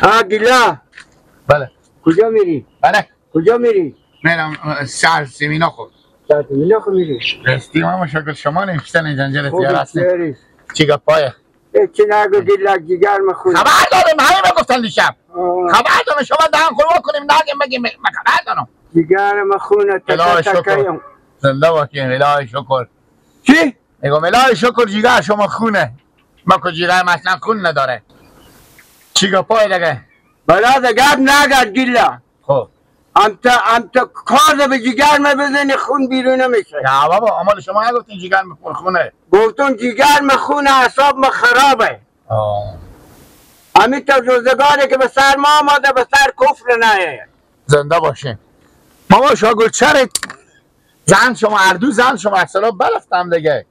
ها گیلا. بله. کجا میری؟ بله. کجا میری؟ میرم سر سیمینا خود. سر سیمینا خود میری؟ راستی ما شکل شما نمیشتن این جنجال تیار هستیم. چی گپایه؟ چی نگو گیلا جگر مخور. خبر دارم همه گفتن دیشب. خبر دارم شما دهن خور کنیم نگیم بگیم من خبر دارم. جگر مخونه تکه. زنده باشین الهی شکر. چی؟ میگم الهی شکر جگر شما خونه. ما که جگر مثلا خون نداره. چی گپای دیگه؟ برادر گپ نگرد گیلا. خب امتا کار به جگر ما بزنی خون بیرون نمیشه. نه بابا عمال شما نگفتین جگر ما خونه. گفتون جگر ما خونه اعصاب ما خرابه. همین تا روزگاری که به سر ما آمده به سر کفر نیاید. زنده باشین. ماما شاگل چرا زن شما اردو زن شما اصلا برفتم دیگه.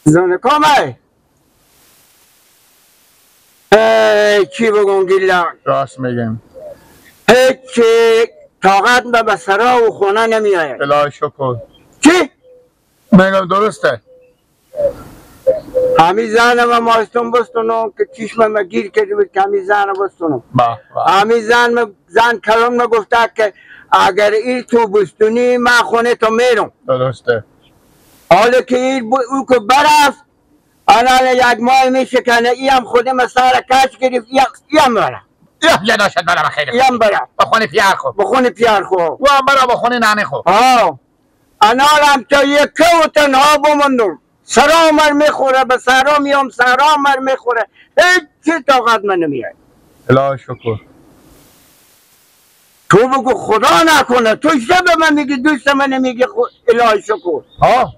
زن کامه؟ ای چی بگم گیلا؟ راست میگم. هیچ طاقت به سرا و خونه نمیآید. الهی شکر. چی؟ میگم درسته. همی زن ما ماستون بستونم که چشم ما گیر کرده بود که همی زن بستونم. همی زن کلام نگفته که اگر این تو بستونی من خونه تو میرم. درسته. حالا که این او که برفت الان یک ماه میشه که ای هم خود ما سر کش گرفت ای هم بره. یه داشت برم خیلی. ای هم بره. بخونه پیار خو. بخونه پیار خو. و هم برم بخونه ننه خو. ها. الان هم تا یک و تنها بموندم. سرام میخوره به سرام میام سرام میخوره. هیچ طاقت من نمیاد. الهی شکر. تو بگو خدا نکنه تو چه به من میگی دوست من نمیگی الهی شکر. ها.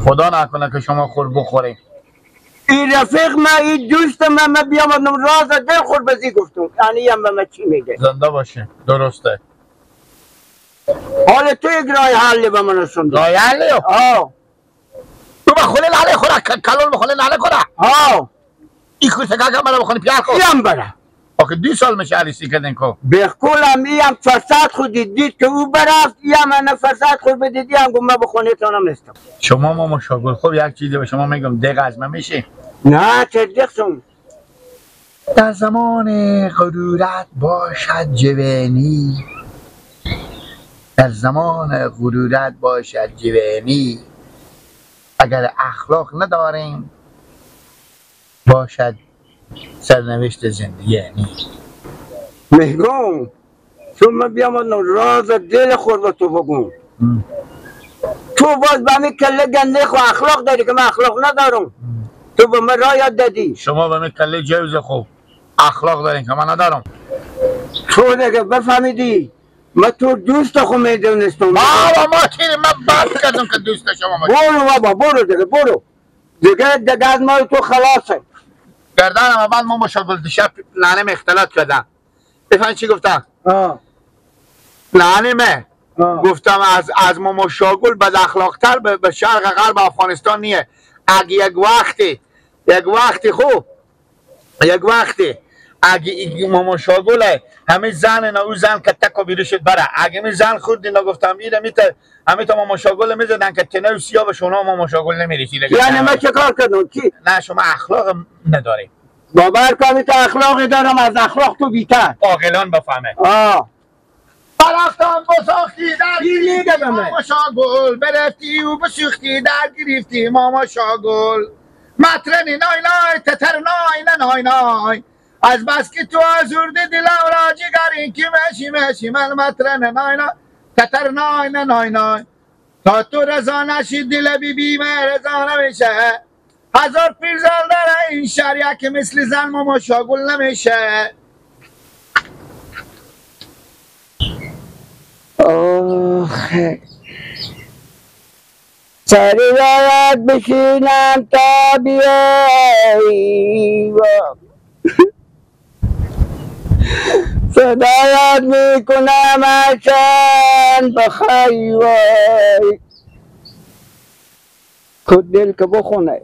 خدا نکنه که شما خور بخوریم. این رفیق من این دوست من من بیام راز دل خور بزی گفتم یعنی هم به من چی میگه. زنده باشه درسته. حالا تو یک رای حلی به من رسوندی. رای حلی؟ آه. تو بخونه لاله خوره کلون بخونه لاله خوره. آه. این خوشه که مرا بخونه پیار خور. ایم بره. آخه 2 سال میشه عریسی کردن کو. بخولم ایم فرصت خود دید که او برفت ایم من فرصت خود بدید ایم گفت من بخونه تانم نیستم. شما ماما شاگل خب یک چیزی به شما میگم دق از من میشه. نه چه دقسم. در زمان غرورت باشد جوانی. در زمان غرورت باشد جوانی. اگر اخلاق نداریم باشد سرنوشت زندگی. یعنی میگم چون من بیام راز دل خود به تو بگم. تو باز به من کله گنده خو اخلاق داری که من اخلاق ندارم. تو به من راه یاد دادی. شما به من کله جوز خوب اخلاق دارین که من ندارم. تو دیگه بفهمیدی من تو دوست خو میدونستم. بابا ما تیری من بس کردم که دوست شما باشم. برو بابا برو دیگه برو دیگه از ما تو خلاصه. گردنم اول ما مشاغل دیشب ننم اختلاط کردم. بفهم چی گفتم؟ ننمه گفتم از ما مشاغل بد اخلاقتر به شرق غرب افغانستان نیه. اگه یک وقتی خوب یک وقتی اگه ما مشاغل همه زن نه او زن که تک و بیرشت بره. اگه می زن خورد اینا گفتم ایره میته همه تا ما مشاغل میزدن که تنه و سیاه به شما ما مشاغل نمیرسید. یعنی من چه کار کردم؟ چی؟ نه شما اخلاق نداری. باور کن تو اخلاقی دارم از اخلاق تو بیتر. عاقلان بفهمه. برفتم بساختی در گرفتی ماما شاگل برفتی و بسوختی در گرفتی ماما شاگل مطرنی نای نای تتر نای نای نای از بس که تو آزرده دلم را جگرین که مشی مشی من مطرن نای نای تتر نای نای نای تا تو رضا نشی دل بی بی من رضا نمیشه هزار پیرزن داره این شهر که مثل زن ماما شاگل نمیشه. آخه سری باید بشینم تا بیایی صدایت میکنم هرچند بخوای وای خود دل که بخونه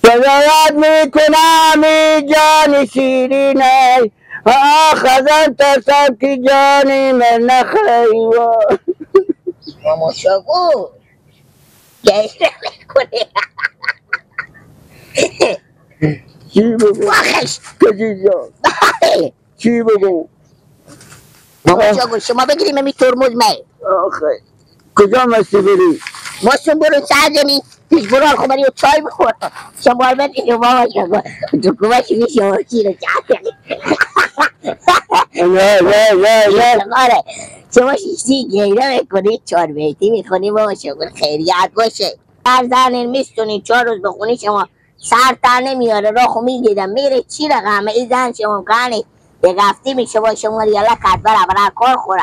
صدایت میکنم ای جان شیرینه آخ ازم ترسم که جانی من نخوای وای. ماما شاگل گریه میکنه. چی بگو؟ آخش کجی جان چی بگو؟ ماما شاگل شما بگیریم می ترمز می. آخه کجا مستی بری؟ ماستون برو سرزمی پیش برو خب و چای بخور. شما بدید ماما شاگل تو کمش میشه چی رو چه؟ نه نه نه نه آره شما شیشتی گیره میکنی 4 بیتی میخونی ماما شاگل خیریت باشه. هر زن میستونی 4 روز بخونی شما سر تا نمیاره راخو میگیدم میره چی رقمه ای زن شما کنی یک هفته میشه با شما یالا کرد برا برا کار خوره.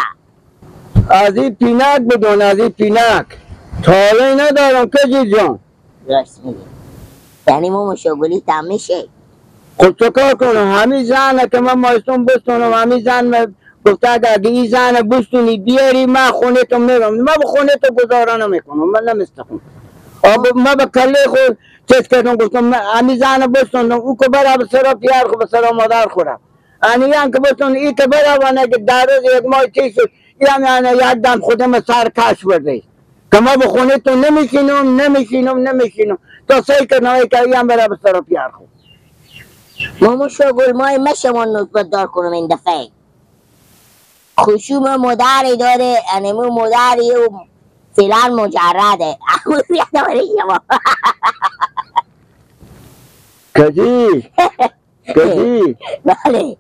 از این پینک بدون از این پینک تاله ندارم کجی جان. راست میگی یعنی ماما شاگلی تم میشه. خب چه کار کنم؟ همین زنه که من مایستون بستونم همین زن گفته اگه این زن بستونی بیاری من خونه تو میرم. من به خونه تو گزاره نمیکنم من نمیستخونم. من به کله خود چیز کردم گفتم همین زن بستونم او که برا به سرا پیار خود به سرا مادر خورم. انی هم که بستون ای که برا و که در روز یک ماه چیز شد یعنی یک دم خودم سر کش برده که ما به خونه تو نمیشینم نمیشینم نمیشینم تا سعی کردم که ای هم برا به سرا پیار خود. ماما شاگل مای مشمان نکبت دار کنم این دفعه. خشوم مادری داره انمو مادری و فعلا مجرده. شما کجی؟ کجی؟ بله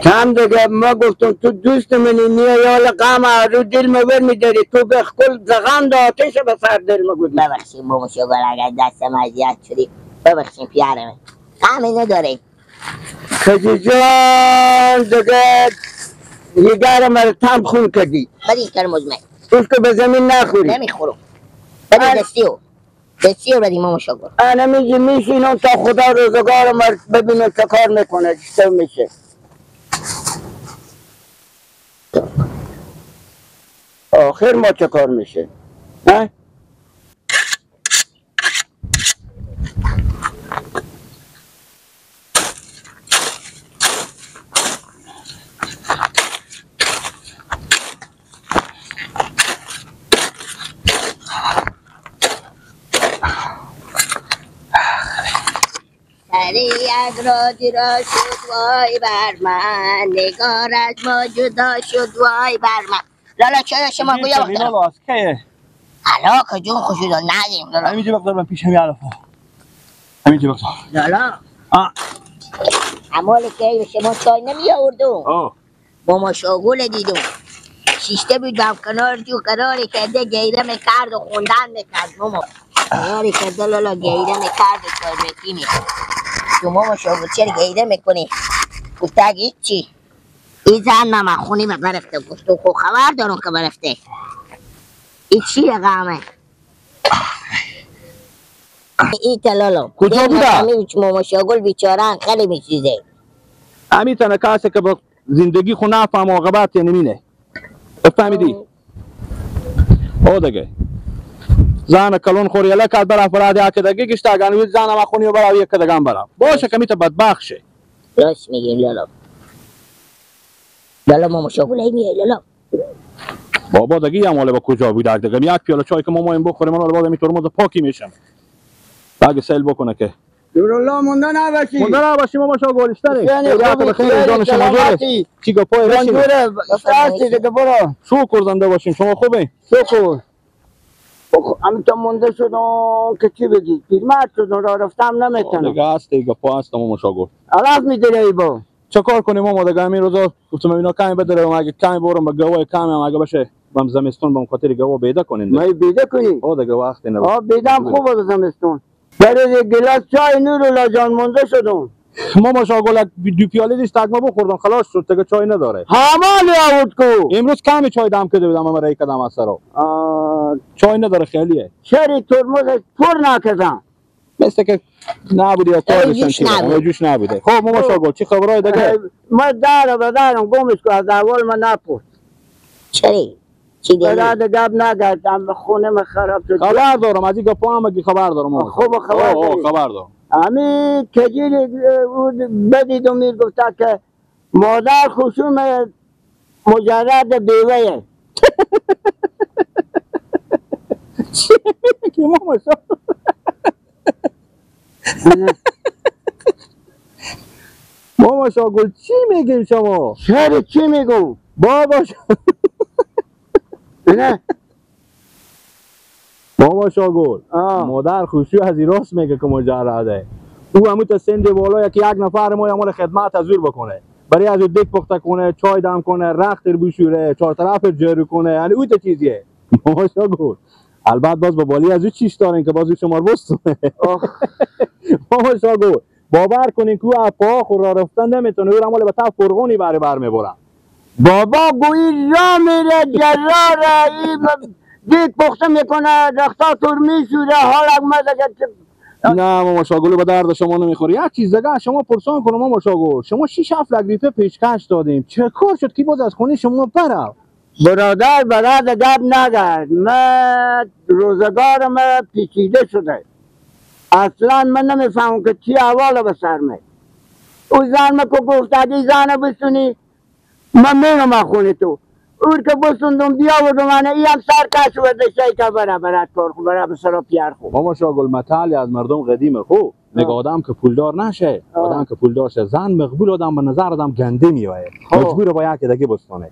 هم دیگه ما گفتم تو دوست منی میای حالا غم رو دل ما بر میداری تو به کل زغم دا آتش به سر دل ما گودی. ببخشید ماما شاگل اگر دستم اذیت شدی ببخشید پیارمه غم نداره. کجی جان دیگه یگار مرا تم خون کردی. بدی ترمز می توش که به زمین نخوری. نمیخورم. بدی دستیو دستیو بدی ماما شاگل. انا میگی میشینم تا خدا روزگار مرا ببینم چه کار میکنه چه میشه. آخر ما چه کار میشه؟ ها؟ یک رازی را شد وای بر من نگار از ما جدا شد وای بر من. لالا چای شما گویا وقت دارم. لالا از کیه؟ حالا که جون خوشی دار ندیم لالا. همینجا وقت دارم پیش همین علفا. همینجا وقت دارم. لالا امال که شما چای نمی آوردم. ماما شاگل دیدم شیشته بود هم کنار جو قراری کرده گیره میکرد و خوندن میکرد ماما. قراری کرده لالا گیره میکرد و چای میکی میکرد. تو ماما شاگل چرا گیره میکنی؟ گفت اگه هیچی این زن من خونی من برفته. گفت خب خبر دارم که برفته. این چی رقمه؟ این تلالا کجا بوده؟ ماما شاگل بیچاره خیلی میچیزه. همین تنه کسی که با زندگی خو نفهم عاقبت یعنی مینه فهمیدی؟ او دیگه زن کلون خور یله کرد برف برا ده که دیگه گشت اگه زن ما خونی برا یک دیگه برا باشه که میته بدبخت شه. راست میگی لالا. لالا ماما شاگل میای لالا. بابا دیگه هم با کجا بود دیگه یک پیاله چای که ما این بخوریم حالا بعد می ترمز پاکی میشم. اگه سیل بکنه که نورالله مونده نباشی. مونده نباشی ماما شاگل اشتری. خیلی جان شما جوره. چی گپای رسید؟ جوره. هستی دیگه برو. شکر زنده باشین شما خوبه؟ شکر. همین تا مونده شدم که چی بگی؟ پیرمرد شدم راه رفتم نمیتونم. دیگه هست دیگه پا هست ماما شاگل. علف میداره ای با. چه کار کنیم ماما دیگه همین روزا گفتم اینا کمی بداره اگه کمی برم به گوای کمی هم اگه باشه بم زمستون بم خاطر گوا بیده کنیم. ما بیده کنی؟ او دیگه وقت نه. آ بیدم خوبه زمستون. برای گلاس چای نورالله جان مونده شدم. ماما شاگل دو پیاله دیش تگما بخوردم خلاص شد دیگه چای نداره. همالی آورد کو. امروز کمی چای دم کرده بودم اما رای کدام از سرا. چای نداره خیلیه. چرا ترمز پر نکردم؟ مثل که نبودی یا کارشان چیه؟ جوش نبوده. خب ماما شاگل چی خبرای دیگه؟ ما دارم دارم گمش کو از اول من نپرس. چرا؟ چی دیگه؟ بعد گپ نگردم خونه من خراب شد. خبر دارم از این گپا هم خبر دارم. خوب خبر داری؟ خبر دارم. امی کجیل بدید و میر گفته که مادر خشوم مجرد بیوه. چی میگی ماما شاگل؟ ماما شاگل چی میگیم شما؟ چرا چی میگم؟ بابا نه بابا شاگل مادر خوشی از راست میگه که مجرده. او همون تا سند بالا که یک نفر ما عمل خدمت از زور بکنه، برای از دک پخته کنه، چای دم کنه، رخت بشوره، چهار طرف جارو کنه، یعنی او تا چیزیه. ماما شاگل البته باز با بالی از او چیش دارین که باز او شما رو بستونه. ماما شاگل باور کنین که او پا خور را رفتن نمیتونه، او را مال به طرف فرغونی بر میبرن. بابا گویی را میره جراره این دیگ پخته میکنه، رختا تور میشوره، حالا مزه. نه ماما شاگل به درد شما نمیخوره. یک چیز دیگه شما پرسان کنم ماما شاگل، شما 6 7 لک ریپه پیشکش دادیم، چه کار شد که باز از خونه شما برم؟ برادر برادر گپ نگرد، من روزگار من پیچیده شده، اصلا من نمیفهمم که چی احواله به سر من. او زن من که گفت اگه زن بسونی من میرم از خونه تو، او که بسوندم بیاوردم من ای هم سر کش ورده شای که بره برد کار خو بره به سرا پیار خو. ماما شاگل متعالی از مردم قدیمه خو میگه آدم که پولدار نشه، آدم که پولدار شه زن مقبول آدم به نظر آدم گنده میایه، مجبور با یک دیگه بستانه.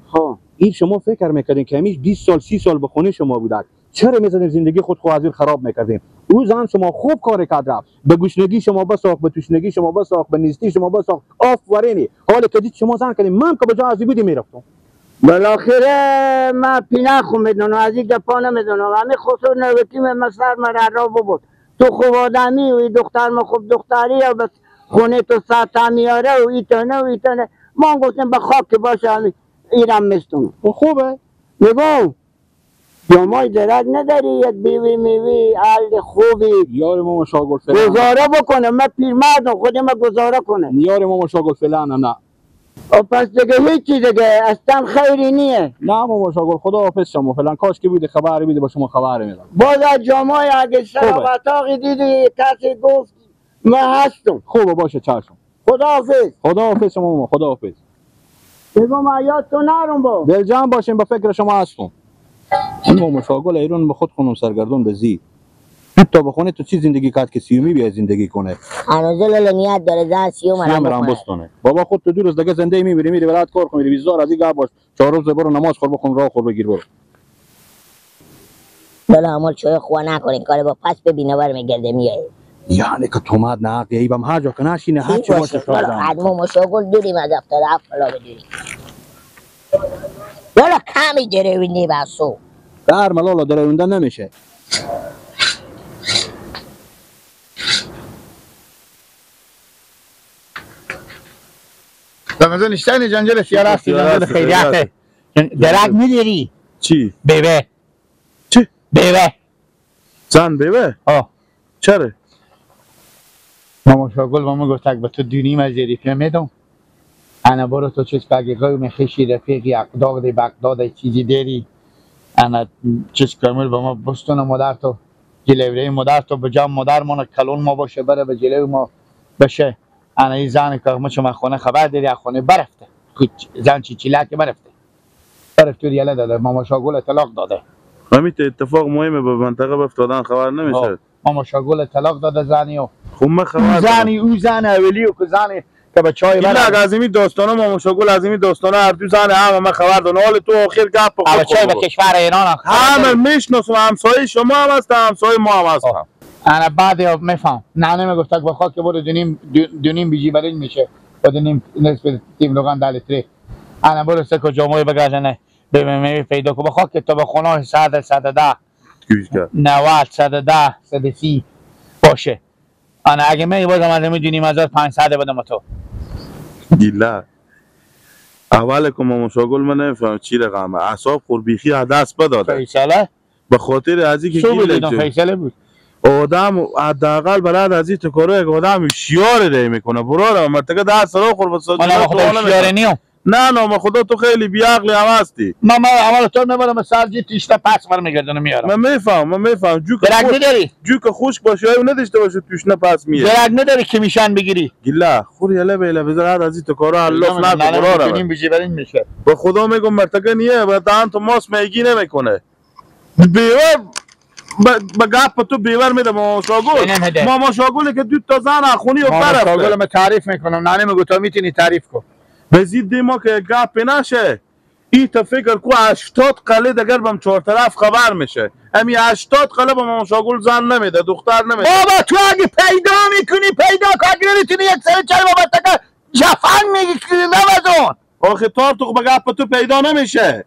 این شما فکر میکردین که همیش 20 سال 30 سال به خونه شما بوده، چرا میزدیم زندگی خود خو از خراب میکردیم؟ او زن شما خوب کار کرد رفت، به گشنگی شما بساخت، به تشنگی شما بساخت، به نیستی شما بساخت، آفرینی. حالا که دید شما زن کردیم، من که به جای از بودی میرفتم. بالاخره من پینه خو میدونم، از این گپا نمیدونم، همین خسرو نوکی من سر من را بود. تو خوب آدمی و این دختر ما خوب دختری و بس خونه تو سطح میاره و ایتانه و ایتانه. ما گفتیم به خاک باشه ایرم مستون. خوبه؟ میگم جامای درک نداری یک بیوی میوی اهل خوبی یار ماما شاگل فلان گزاره بکنه، من پیرمردم خودم من گزاره کنه. یار ماما شاگل فلان نه. پس دیگه هیچی دیگه اصلا خیری نیه. نه ماما شاگل خدا حافظ شما فلان، کاش که بودی خبری میده با شما خبر میدم. باز از جامای اگه سر اتاقی دیدی کسی گفت من هستم. خوبه باشه چشم. خدا حافظ. خدا حافظ شما ماما، خدا حافظ. بگم یاد تو نرم با. دلجان باشیم با فکر شما هستم. این ماما شاگل ایران به خود خونم سرگردون به زی. تا بخونه تو چی زندگی کرد که سیومی بیا زندگی کنه. هنوز نیت داره زن سیوم رام بستونه. بابا خود تو دو روز دیگه زنده میمیری، میری ولاد کار کنی، بیزار از این گپ باش. 4 روز برو نماز خور بخون، راه خور بگیر برو. بالا عمل چای خوا نکنین کار با پس ببینه بر میگرده میای. یعنی که تومد نه ایبم هر جا که نشینه هر چی باشه شاید. ادمو مشاغل دوریم از 77 فلا بدوریم. والا کمی دروینی بسو. در ملالا دروینده نمیشه. رمضان اشتنی جنجال سیاره است، جنجال خیریته. درک میداری؟ چی؟ بیوه. چی؟ بیوه. زن بیوه؟ آه. چرا؟ ماما شاگل با ما گفت به تو دونیم از ریفه میدم. انا برو تو چیز که قوم خشی رفیقی اقداغ دی بغداد چیزی داری. انا چیز کامل با ما بستون مادر تو جلوی مادر تو به جام مادر ما کلون ما باشه بره به جلوی ما بشه. انا این زن که ما شما خونه خبر داری از خونه برفته. زن چی چیلک برفته. برفته یله داده ماما شاگل طلاق داده. همین اتفاق مهمه به منطقه افتادن خبر نمیشه. ماما شاگل طلاق داده زنی و خب من خبر زنی او زن اولی و که زنی که بچهای من از این داستانا ماما شاگل از این داستانا هر دو زن هم من خبر دارم. حال تو آخر گپ خود بچهای به کشور ایران هم میشناسم، همسایه شما هم هست، همسایه ما هم هست. انا بعد میفهم نه نمیگفت که بخواد که برو دونیم بیجی برین میشه و دونیم نصف تیم لغان دالتری. انا برو سه کجا بگردنه به می پیدا کو بخواد که تو به خونه 100 110 90 110 130 باشه. انا اگه می بازم از میدونیم 1500 بدم تو. گیلا اول که ماما شاگل من نمیفهم چی رقمه اعصاب خور بیخی از دست بداده. فیصله به خاطر از اینکه گیل فیصله بود. آدم حداقل برای از این تکارو یک آدم شیار دی میکنه برادر مرتکه دست را خور بس. من خدا شیار نیوم. نه نه خدا تو خیلی بی‌عقلی هم هستی. من اول تو میبرم سرجی تیشتا پس برمیگردونم میارم. من میفهم جو که درک نداری، جو که خشک باشه یا نداشته باشه توش نه پس میه. درک نداری که میشن بگیری. گله خور یله بیله بذار از این تکارو الله نه برادر. میتونیم میشه. به خدا میگم مرتکه نیه بعد تو ماس میگی نمیکنه. بیوه به گپ تو بیور میده ماما شاگل. ماما شاگل که دو تا زن خونی و ماما شاگل من تعریف میکنم. نانی میگو تو میتونی تعریف کن. به زید ما که گپ نشه. ای تا فکر کو 80 قله دگر بم چهار طرف خبر میشه. امی 80 قله با ماما شاگل زن نمیده، دختر نمیده. بابا تو اگه پیدا میکنی پیدا کن، اگه نمیتونی یک سری چای بابا تکر جفن میگی نوزون. آخه تار تو به گپ تو پیدا نمیشه.